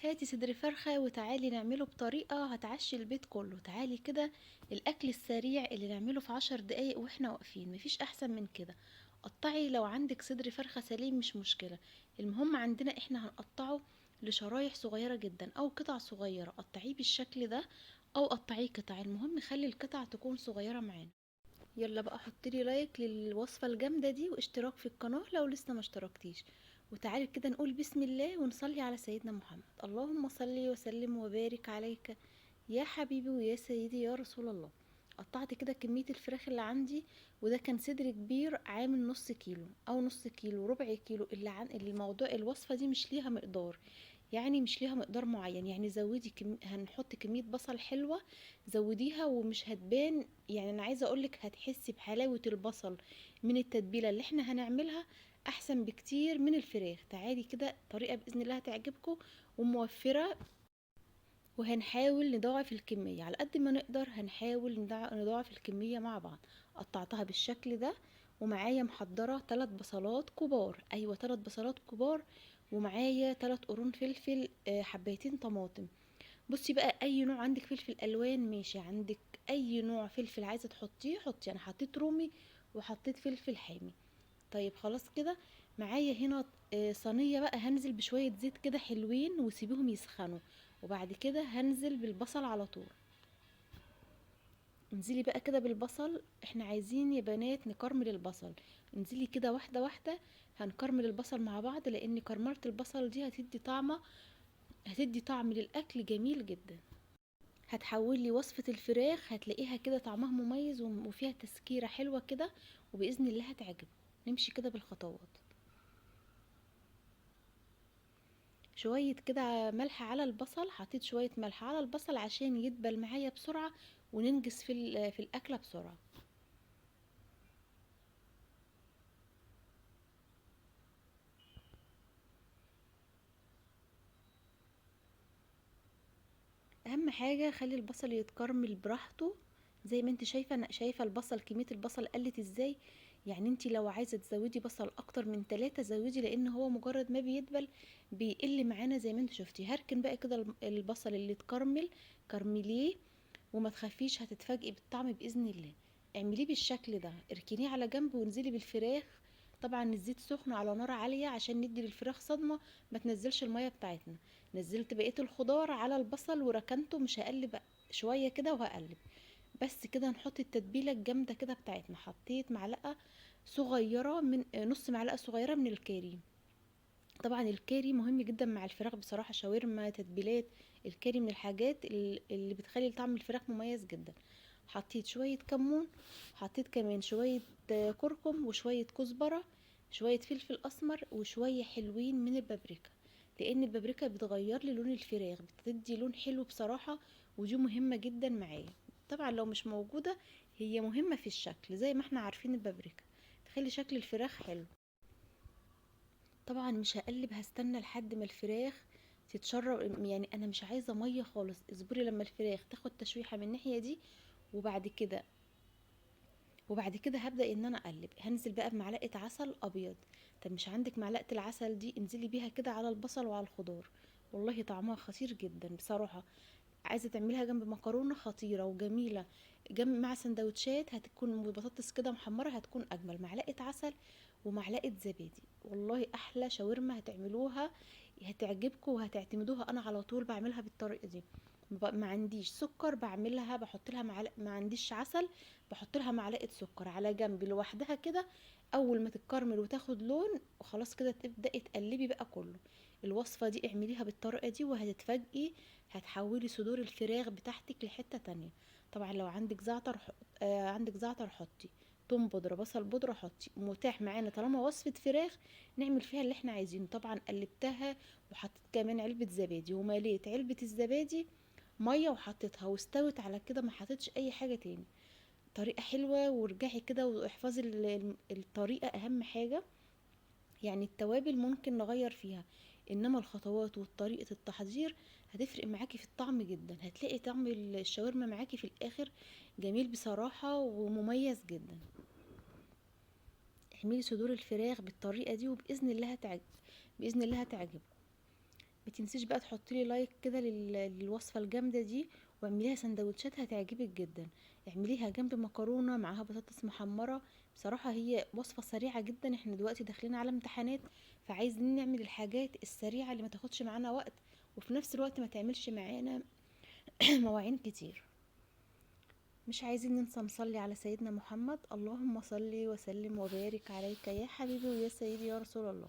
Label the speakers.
Speaker 1: هاتي صدر فرخة وتعالي نعمله بطريقة هتعشي البيت كله. تعالي كده الأكل السريع اللي نعمله في 10 دقايق واحنا واقفين، مفيش أحسن من كده. قطعي لو عندك صدر فرخة سليم مش مشكلة، المهم عندنا احنا هنقطعه لشرايح صغيرة جدا أو قطع صغيرة. قطعية بالشكل ده أو قطعية قطع، المهم خلي القطع تكون صغيرة معانا. يلا بقى حطيلي لايك للوصفة الجامدة دي واشتراك في القناة لو لسه ما اشتركتيش. وتعالي كده نقول بسم الله ونصلي على سيدنا محمد. اللهم صل وسلم وبارك عليك يا حبيبي ويا سيدي يا رسول الله. قطعت كده كمية الفراخ اللي عندي، وده كان صدر كبير عامل نص كيلو او نص كيلو ربع كيلو. اللي عن الموضوع الوصفة دي مش ليها مقدار، يعني مش ليها مقدار معين، يعني زودي هنحط كمية بصل حلوة زوديها ومش هتبان. انا عايزة اقولك هتحسي بحلاوة البصل من التتبيلة اللي احنا هنعملها احسن بكتير من الفراخ. تعالي كده طريقة بإذن الله هتعجبكم وموفرة، وهنحاول نضاعف الكمية على قد ما نقدر، هنحاول نضاعف الكمية مع بعض. قطعتها بالشكل ده، ومعايا محضرة 3 بصلات كبار، ايوه 3 بصلات كبار، ومعايا 3 قرون فلفل، حبايتين طماطم. بصي بقى اي نوع عندك فلفل الوان ماشي، عندك اي نوع فلفل عايزه تحطيه حطيه. انا حطيت رومي وحطيت فلفل حامي. طيب خلاص كده معايا هنا، صينية بقى هنزل بشوية زيت كده حلوين وسيبيهم يسخنوا، وبعد كده هنزل بالبصل على طول. انزلي بقى كده بالبصل، احنا عايزين يا بنات نكرمل البصل. انزلي كده واحدة واحدة، هنكرمل البصل مع بعض، لان كرمله البصل دي هتدي طعم للاكل جميل جدا. هتحولي وصفه الفراخ هتلاقيها كده طعمها مميز وفيها تسكيره حلوة كده، وباذن الله هتعجبك. نمشي كده بالخطوات. شوية كده ملح على البصل، حطيت شوية ملح على البصل عشان يدبل معايا بسرعة وننجز في الأكلة بسرعة. أهم حاجة خلي البصل يتكرمل براحته. زي ما انت شايفة، أنا شايفة البصل كمية البصل قلت ازاي. انت لو عايزة تزودي بصل أكتر من 3 زودي، لأن هو مجرد ما بيدبل بيقل معانا زي ما انت شفتي. هركن بقى كده البصل اللي اتكرمل، كرمليه وما تخافيش هتتفاجئي بالطعم بإذن الله. اعمليه بالشكل ده، اركنيه على جنب وانزلي بالفراخ. طبعا الزيت سخن على نار عالية عشان ندي للفراخ صدمة ما تنزلش المية بتاعتنا. نزلت بقية الخضار على البصل وركنته، مش هقلب شوية كده وهقلب بس كده. هنحط التتبيلة الجامدة كده بتاعتنا. حطيت معلقة صغيرة من نص معلقة صغيرة من الكاري. طبعا الكاري مهم جدا مع الفراخ بصراحة، شاورما تتبيلات الكاري من الحاجات اللي بتخلي طعم الفراخ مميز جدا. حطيت شوية كمون، حطيت كمان شوية كركم وشوية كزبرة، شوية فلفل أسمر، وشوية حلوين من البابريكا، لأن البابريكا بتغير لي لون الفراخ، بتدي لون حلو بصراحة، ودي مهمة جدا معايا. طبعا لو مش موجودة هي مهمة في الشكل، زي ما احنا عارفين البابريكا تخلي شكل الفراخ حلو. طبعا مش هقلب، هستنى لحد ما الفراخ تتشرب، انا مش عايزة مية خالص. اصبري لما الفراخ تاخد تشويحة من الناحية دي، وبعد كده هبدأ ان انا اقلب. هنزل بقى بمعلقة عسل ابيض. طب مش عندك معلقة العسل دي، انزلي بيها كده على البصل وعلى الخضار، والله طعمها خطير جدا بصراحة. عايزة تعمليها جنب مكرونة خطيرة وجميلة، جنب مع سندوتشات هتكون بطاطس كده محمرة، هتكون اجمل. معلقة عسل ومعلقة زبادي، والله احلى شاورما هتعملوها، هتعجبكم وهتعتمدوها. انا على طول بعملها بالطريقة دي. ما عنديش سكر بعملها، بحط لها معلقة، ما عنديش عسل بحط لها معلقة سكر على جنب لوحدها كده. اول ما تتكرمل وتاخد لون وخلاص كده تبدأي تقلبي بقى كله. الوصفة دي اعمليها بالطريقة دي وهتتفاجئي، هتحولي صدور الفراخ بتاعتك لحتة تانية. طبعا لو عندك زعتر عندك زعتر حطي، توم بودرة، بصل بودرة حطي، متاح معانا طالما وصفة فراخ نعمل فيها اللي احنا عايزينه. طبعا قلبتها وحطيت كمان علبة زبادي، ومليت علبة الزبادي مية وحطيتها واستوت على كده، ما حطيتش اي حاجة تاني. طريقة حلوة، وارجعي كده واحفظي الطريقة، اهم حاجة. التوابل ممكن نغير فيها، انما الخطوات وطريقة التحضير هتفرق معاكي في الطعم جدا. هتلاقي طعم الشاورما معاكي في الاخر جميل بصراحة ومميز جدا. اعملي صدور الفراخ بالطريقة دي وبإذن الله هتعجب، بإذن الله هتعجبكم. ما تنسيش بقى تحطي لي like كده للوصفه الجامدة دي، واعمليها سندوتشات هتعجبك جدا. اعمليها جنب مكرونه معاها بطاطس محمرة. بصراحة هي وصفه سريعة جدا، احنا دلوقتي داخلين على امتحانات، فعايزين نعمل الحاجات السريعة اللي ما تاخدش معانا وقت، وفي نفس الوقت ما تعملش معانا مواعين كتير. مش عايزين ننسى نصلي على سيدنا محمد، اللهم صل وسلم وبارك عليك يا حبيبي ويا سيدي يا رسول الله.